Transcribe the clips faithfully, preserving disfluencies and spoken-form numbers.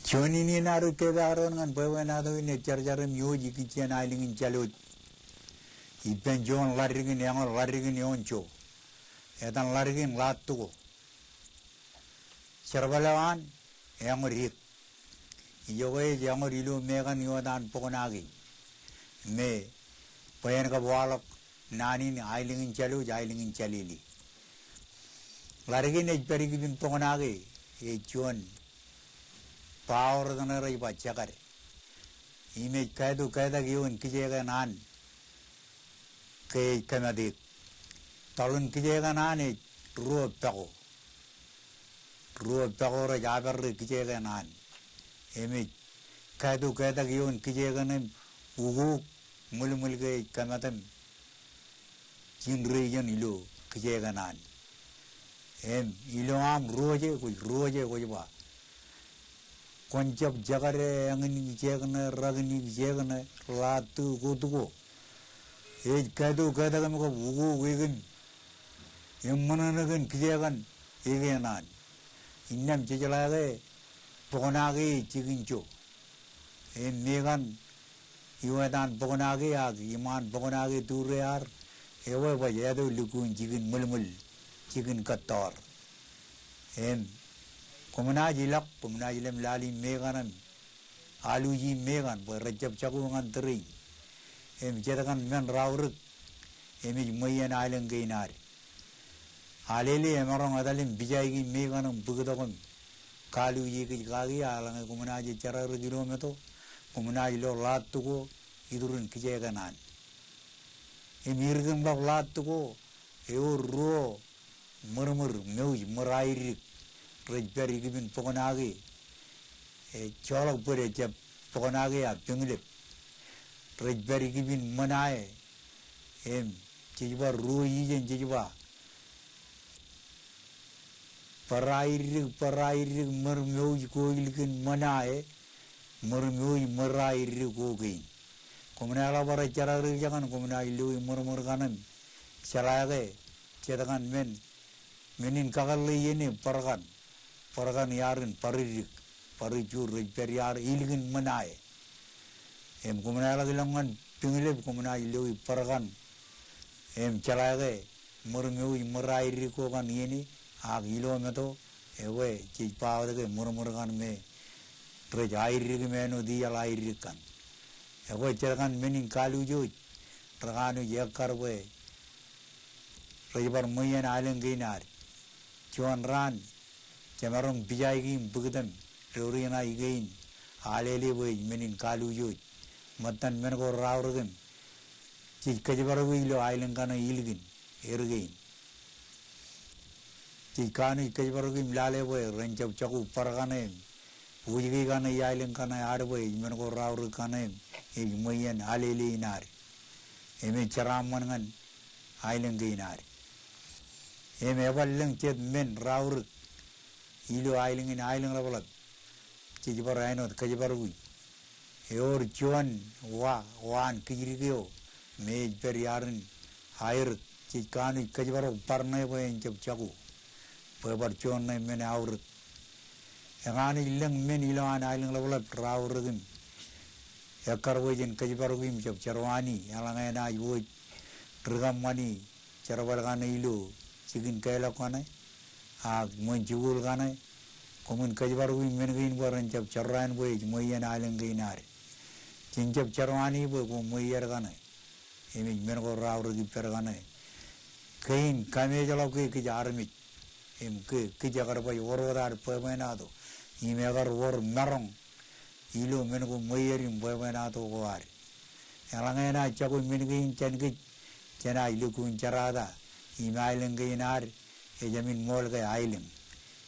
Juon in iien ad kōpeak doon ñan bwebwenato in ej jarjar im iwōj ikijjien aelōñ in Jālwōj. Ippān juon ḷaddik in eñoul, ḷaddik in eoon jo. Etan ḷaddik in Ḷaattuko. Jerbal eo an, eñoul eik. Ijoke ej eñoul ilo mekan iotaan Bok Nake. Me bwe en kab waḷọk naan in aelōñ in Jālwōj, aelōñ in Jālele. Ḷaddik in ej pād ikipin Bok Nake, ej juon ba eo rej ba Jakad. Im ej kātu kātak ioon kijeekān an ke ej kōmateik. Toḷ in kijeekān an ej ruo pako. Ruo pako rej aperre kijeekān an. Im ej kātu kātak ioon kijeekān im ukuk ṃwilṃwil ke ej kōmatem. Jin rej jān ilo kijeekān an. Im ilo aṃ ruo je kwōj, ruo je kwōj ba. Kwōn jab Jakad e, eñin ikijjien, rakin ikijjien, Ḷaattu, Kotko. Ej kātu kātak im kab ukuk ekin. Im ṃōṇōṇō kōn kijeekān ekān an. Innām jejeḷā ke Bok Nake ej jikin jo. Im mekan iotaan Bok Nake ak iṃaan Bok Nake turre ad, ewe baj eto lukkuun jikin ṃwilṃwil, jikin kōttoor. Im koṃ naaj ilọk, koṃ naaj lem lale mekan im aluji mekan bwe rej jab jako ñan tōre in. Im jet kaṇ men raorōk, im ej ṃweien aelōñ kein ad. Alele emaroñ etal im pijaiki mekan im bōktok im kaluji kōj kaki, eḷaññe koṃ naaj jerọrọk ilo meto, koṃ naaj lo Ḷaattuko iturin kijeekān an. Im irkinḷọk Ḷaattuko, ewōr ruo ṃōrṃōr, mouj ṃōr aiddik rej pād ikipin Bok Nake. E, joḷọk bōd, ejjab Bok Nake a Piñlep. Rej pād ikipin Ṃōnae. Im jej ba ruo ijeṇ, jej ba bōd aiddik, bōd aiddik ṃōr mouj ko ilkin Ṃōnae, ṃōr mouj ṃōr aiddik ko kein. Koṃ naaj ḷọk bar jerọrọk jekōṇ, koṃ naaj loi ṃōrṃōr kaṇ im jeḷā ke jet kaṇ men, men in kakōḷḷe iien e, bōd kaṇ, bōd kaṇ iaar in bar iddik, bar ijjuur rej pād iaar ilkin Ṃōnae. Im koṃ naaj ḷọk ilọk ñan Piñlep, koṃ naaj loi bōd kaṇ im jeḷā ke ṃōr mouj ṃōr aiddik ko kaṇ iien e, ak ilo meto, ekwe jej ba wōt ke ṃōrṃōr kaṇ me rej aiddik im āinwōt iaḷ aiddik kaṇ. Ekwe jet kaṇ men in kaluujooj rekanooj ekkar bwe rej bar ṃweien aelōñ kein ad. Juon raan, jemaroñ pijaiki im bōktok im dorin ṇa ikein, alele bwe ej men in kaluujooj. Ṃōttan men ko raorōk im jej kōjparok ilo aelōñ kaṇe ilkin, er kein. Jej kanooj kōjparok im lale bwe ren jab jako bōd kaṇe im wōjke kaṇe iaelōñ kaṇe ad bwe ej men ko raorōk kaṇe im ej ṃweien alele in ad. Im ej jeraaṃṃan ñan aelōñ kein ad. Im ebar lōñ jet men raorōk ilo aelōñ in Aelōñḷapḷap. Jej bar āinwōt kōjparok. Ewōr juon wa, waan kijdik eo me ej pād iaar in aerōk. Jej kanooj kōjparok bar ṇe bwe en jab jako. Bwe bar juon ṇe men aorōk. Ekanooj lōñ men ilowaan Aelōñḷapḷap raorōk im ekkar bwe jen kōjparok im jab jerọani, eḷaññe enaaj wōj ri kōṃṃani jerbal kaṇe ilo jikin keḷọk kaṇe, ak ṃōn jikuuḷ kaṇe, koṃwin kōjparok im men kein bwe ren jab jerọani bwe ej ṃweien aelōñ kein ad. Jen jab jerọani bwe koṃ ṃweier kaṇe. Im ej men ko raorōk ippād kaṇe. Kein kameejḷọk ke kōj armej. Im ke kōj ekar baj wōr wōt ad bwebwenato. Im ekar wōr maroñ ilo men ko ṃweier im bwebwenato ko ad. Eḷaññe enaaj jako men kein jān kōj, jenaaj lukkuun jerata im aelōñ kein ad ejāmin ṃool ke aelōñ.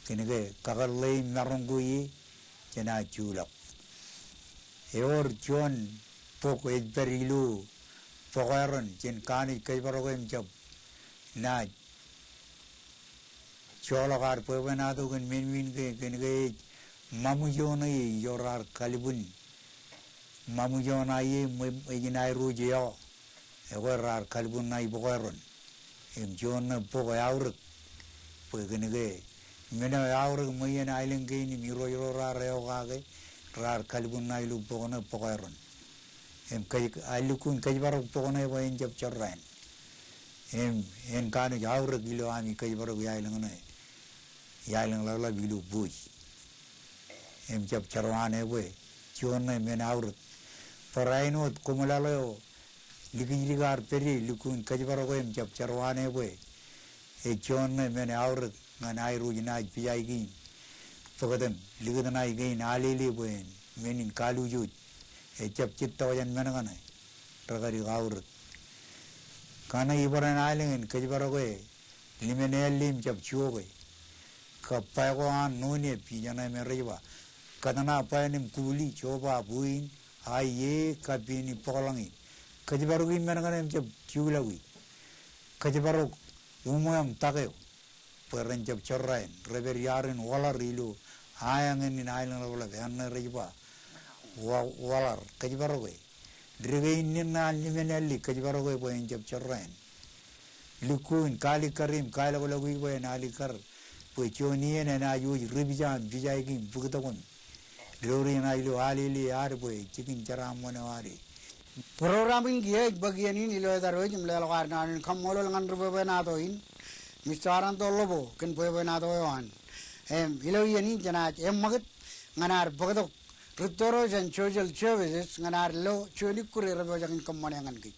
Kōnke kakōḷḷe im maroñ ko ie jenaaj juḷọk. Ewōr juon bok ej pād ilo Bok Eron, jen kanooj kōjparok im jab naaj joḷọk ad bwebwenato kōn men in ke, kōnke ej ṃaṃujo ṇe ie ijo raar kalbwin. Ṃaṃujo ṇe ie, ṃwe-, ej nai ruj eo. Ekwe raar kalbwin ṇe Bok Eron. Im juon ṇe bok eaorōk. Bwe kōnke Men eo eaorōk ṃweien aelōñ kein im irooj ro raar eokake, raar kalbwin ṇa ilo bok ṇe, bok eron. Im kōj, a lukkuun kōjparok bok ṇe bwe en jab jorrāān. Im en kanooj aorōk ilo ami kōjparok iaelōñ ṇe, iaelōñ ḷapḷap ilo bwij. Im jab jerwaan e bwe juon ṇe men aorōk. Barāinwōt koṃeḷeḷe eo likijlik ear pād ie, lukkuun kōjparok e im jab jerwaan e bwe ej juon ṇe men aorōk ñan airuj naaj pijaik in bōktok im likūt ṇae kein alele bwe en men in kaluujooj. Ejjab jitōk jān men kaṇe, rekadi aorōk. Kaṇe ibarāinwōt aelōñ en kōjparok e, limen ālle im jab juok e. Kab bwe ko an ṇoon e, ij ṇe me rej ba, kōtṇa bwāān im kubwili, joba buin, aiie, kab iien ibōkḷọk in. Kōjparok in men kaṇe im jab jukḷọk e. Kōjparok uṃweo im tak eo bwe ren jab jorrāān, rej pād iaar in waḷar ilo aeañ in aelōñ ḷapḷap, eṇ ṇe rej ba wa-, waḷar, kōjparok e. Dik kein in ṇe an limen ālle, kōjparok e bwe en jab jorrāān. Lukkuun kaalikkar im kaḷọkḷọk e bwe en alikkar bwe juon iien enaaj wōj ripija im pijaik im bōktok im dorin ṇa ilo alele ad bwe jikin jeraaṃṃan eo ad. Program in kiiō ej bōk iien in ilo etal wōj im leḷọk ad naan in kaṃṃoolol ñan ri bwebwenato in, Mista Aranto Lobo kōn bwebwenato eo an. Im ilo iien in jenaaj eṃṃakūt ñan ad bōktok ri toro jān social services ñan ad lo juon ikkure rej pojak in kōṃṃane ñan kōj.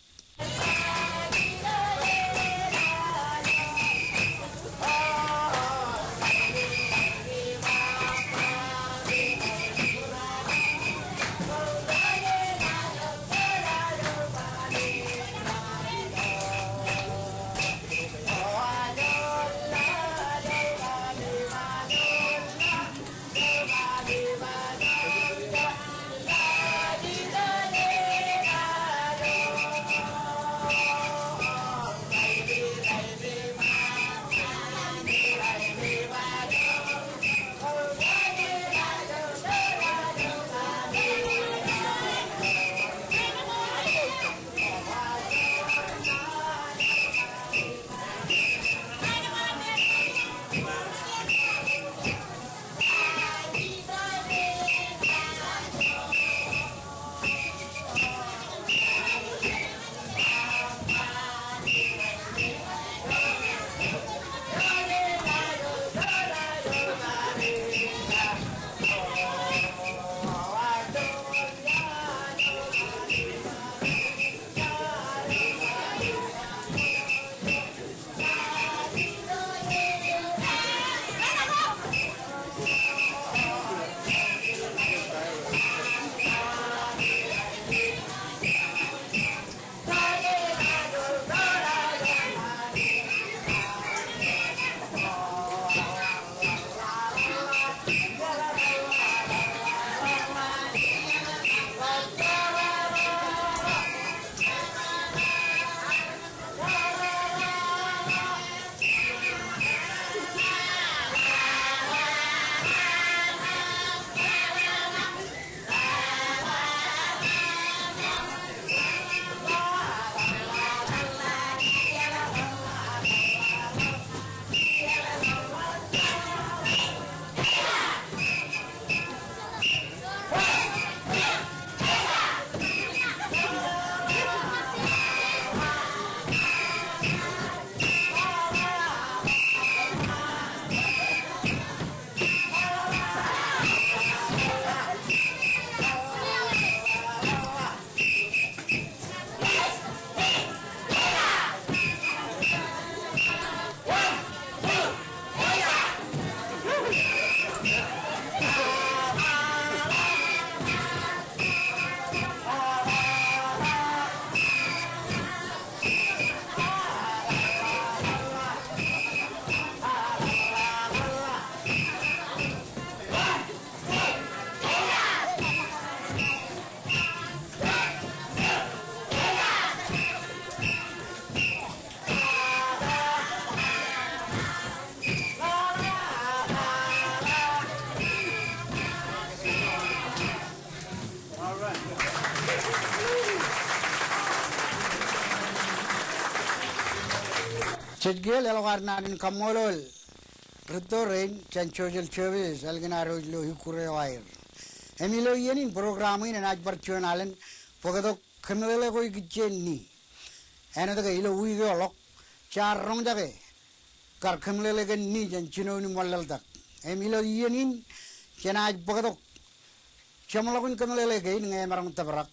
Jej kiiō leḷọk ad naan in kaṃṃoolol Rūtto rein jān Josel Jebes ālikin ad wōj ilo ikkure eo aer. Im ilo iien in program in enaaj bar juon alen bōktok kōmeḷeḷe ko ikijjeen ni. Āinwōt ke ilo wiik eo ḷọk jaar roñjake kar kōmeḷeḷe kōn ni jān jinoin im wanlaḷtak. Im ilo iien in jenaaj bōktok jeṃḷọkin kōmeḷeḷe kein ñe emaroñ tōprak.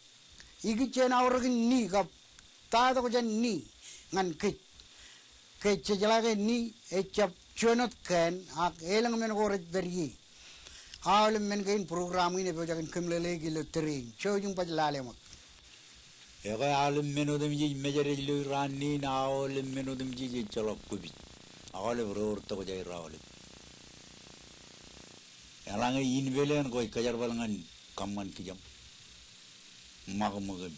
Ikijjeen aorōk in ni kab ta tok jān ni ñan kōj. Ke jejeḷā ke ni ejjab juon wōt kōn, ak elōñ men ko rej pād ie. Aolep men kein program in epojak in kōmeḷeḷeik ilo tōre in. Jouj im baj lale ṃōk. Ekwe aolep men otemjej mejād ilo raan in, aolep men otemjej ejjeḷọk kwōpij. Aolep rej wōr tokjāer aolep. Eḷaññe inpel eṇ kwōj kōjerbal ñan kōṃṃan kijem, ṃakṃōk im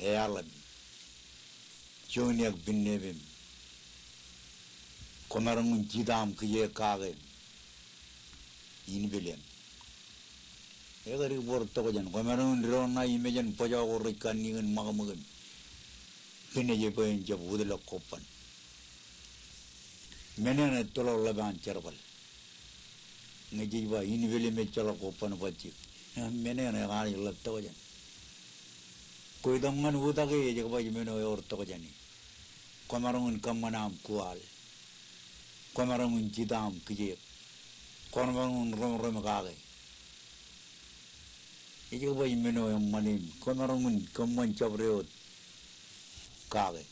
eaḷ im juon iọk pinnep im kwōmaroñ in jitaaṃ kijeek kake im inpel eṇ. Ekar bar tokjān, kwōmaroñ in doon ṇa im ejān bōjọ ko rej kanniōk in ṃakṃōk im pinej bwe en jab wōtlọk kobban. Men eṇ ettoḷọk ḷap an jerbal. Ñe jej ba inpel im ejjeḷọk kobban bajjek, men eṇ ekaanij ḷap tokjān. Kwe itok ñan utak e, ej kab baj men eo ewōr tokjāne. Kwōmaroñ in kōṃṃan aṃ kuwaal. Kwōmaroñ in jitaaṃ kijeek. Kwōmaroñ in roñroñ kake. Ej kab baj men eo eṃṃan im kwōmaroñ in kōṃṃan jabdewōt kake.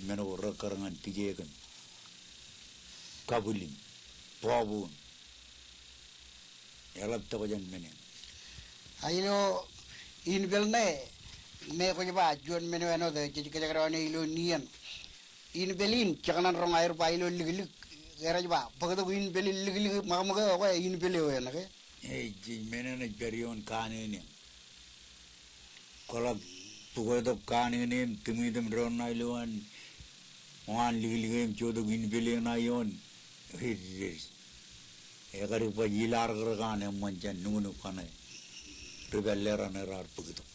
Men ko rekkar ñan kijeek im kabwil im bọọbwōn. Eḷap tokjān men eṇ. A ilo inpel ṇe, me kwōj ba juon men eo āinwōt jej kōjekdọọn e ilo ni eṇ. Inpel in jekōṇaan roñ aer ba ilo liklik. Ke rej ba bōktok inpel in liklik, ṃakṃōk eo, ekwe inpel eo eṇ ke. Ej, ej men eṇ ej pād ioon kanene. Kwōḷak bukwetok kanene im tūṃwij im doon ṇa ilowaan waan liklik im jotok inpel eṇ ṇa ioon. Ej, ej. Ekar baj ilarōkrōk an eṃṃan jān nuknuk kaṇe ri-pālle raṇe raar bōktok.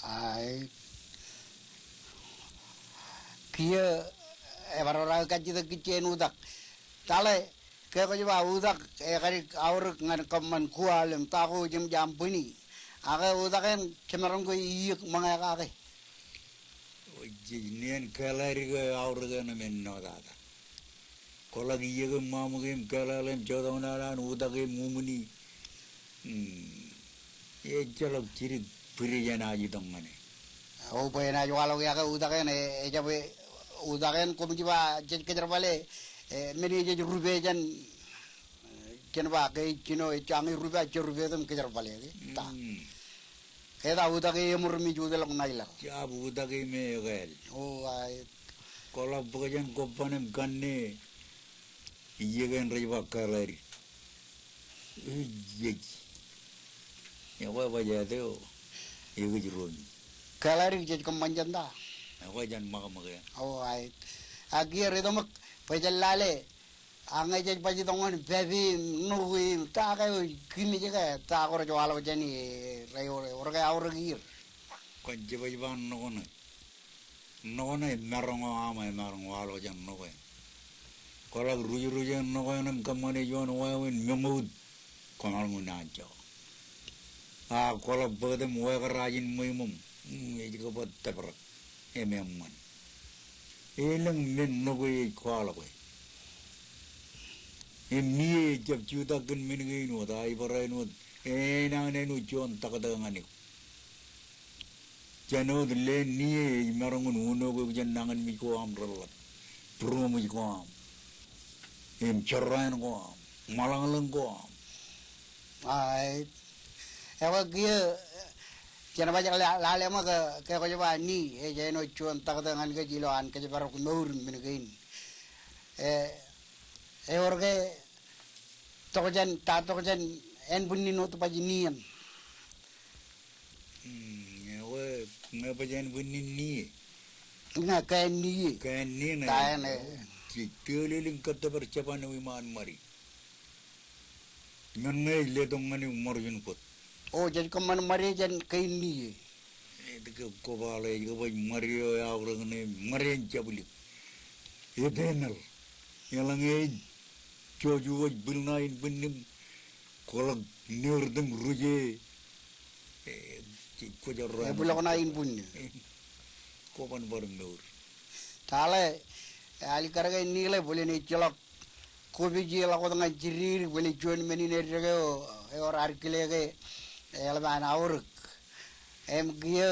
Ai. Kiiō ebar wōr aō kajjitōk kijjien utak. Taḷe ke kwōj ba utak ekadik aorōk ñan kōṃṃan kuwaal im ta ko jemjaam bwini. Ak ke utak eṇ jemaroñ ke iiōk ṃōñā kake. Ej, nien kōḷadik eo aorōk eṇ im ennọtata. Kwōḷak iiōk im ṃaṃōk im kōḷeḷe im jotok ṇa an utak im uṃwin. Hmm. Ejjeḷọk jidik bwidej enaaj itok ñan e. O, bwe enaaj waḷọk ia ke utak eṇ, e, ejjab, e, utak eṇ koṃij ba jej kōjerbale, e, men eo jej rupe jān, e, jen ba ke ej jino, ej jañin rupe, a jej rupe im kōjerbale ke ta. Hmm. Ke ta utak e eṃor im ej wōtlọk ṇa ilaḷ. Jab utak e me ekāāl. O, a, e. Kwōḷak bōk jān kobban im kanne, iiōk eṇ rej ba kōḷadik. Ej, ej. Ekwe baj āt eo ekōjro. Kōḷadik jej kōṃṃan jān ta? Ekwe jān ṃakṃōk eṇ. O, a, e. A kiiō ri tōmak, bwe jen lale. A ñe jej baj itok ñan pepe im ṇoke im ta ke eo, kimej ke ta ko rej waḷọk jān e, rej wōr, wōr ke aorōk er. Kwōn jebaj ba ṇoke ṇe. Ṇoke ṇe, emaroñ eo aṃ emaroñ waḷọk jān ṇoke eṇ. Kwōḷak rujruj eṇ ṇoke eṇ im kōṃṃane juon wāween meñout, kwōmaroñ in anjọ. A kwōḷak bōktok im wāween ajin ṃweiṃōṃ, mm, ej kab tōprak im eṃṃan. Elōñ men ṇoke ej kwaḷọke. Im nie ejjab jutak kōn men kein wōt, a ibar āinwōt, e, enañin āinwōt juon taktak ñan eok. Jān wōt leen nie ej maroñ in unook eok jān nañinmej ko aṃ reḷḷap, būroṃōj ko aṃ, im jorrāān ko aṃ, ṃōḷañḷōñ ko aṃ. Ai, ekwe kiiō, jen baj la-, lale ṃōk ke, ke kwōj ba ni ej āinwōt juon taktak ñan kōj ilo an kōjparok mour im men kein. E, ewōr ke tokjān, ta tokjān ānbwinnin wōt baj ni eṇ? Hmm, ekwe, ñe baj ānbwinnin nie. Ñe kein nie. Kein nie ṇe. Ta eṇ e. Jej tōlel in kōttōpar Japan eo iṃaan ṃade. Men ṇe ej letok ñan eok ṃōrjin bōt. O, jej kōṃṃan ṃade jān kein nie. Etke kwō ba ḷe ej kab baj ṃade eo eaorōk ṇe, ṃade in jabdewōt. Eternal. Eḷaññe ej Jouj uwōj bwilōñae in bwinnim, kwōlọk nōr tok ruje. E, kwōj ro e bwilọk ṇa in bwinnim. Kwō ban bar nōr. Tale, e, alikkar ke in niḷe bōlen ejjeḷọk kopije ḷọk wōt ñan jidik bōlen juon men in eddek eo, ewōr ad kile ke, e, eḷap an aorōk. Im kiiō,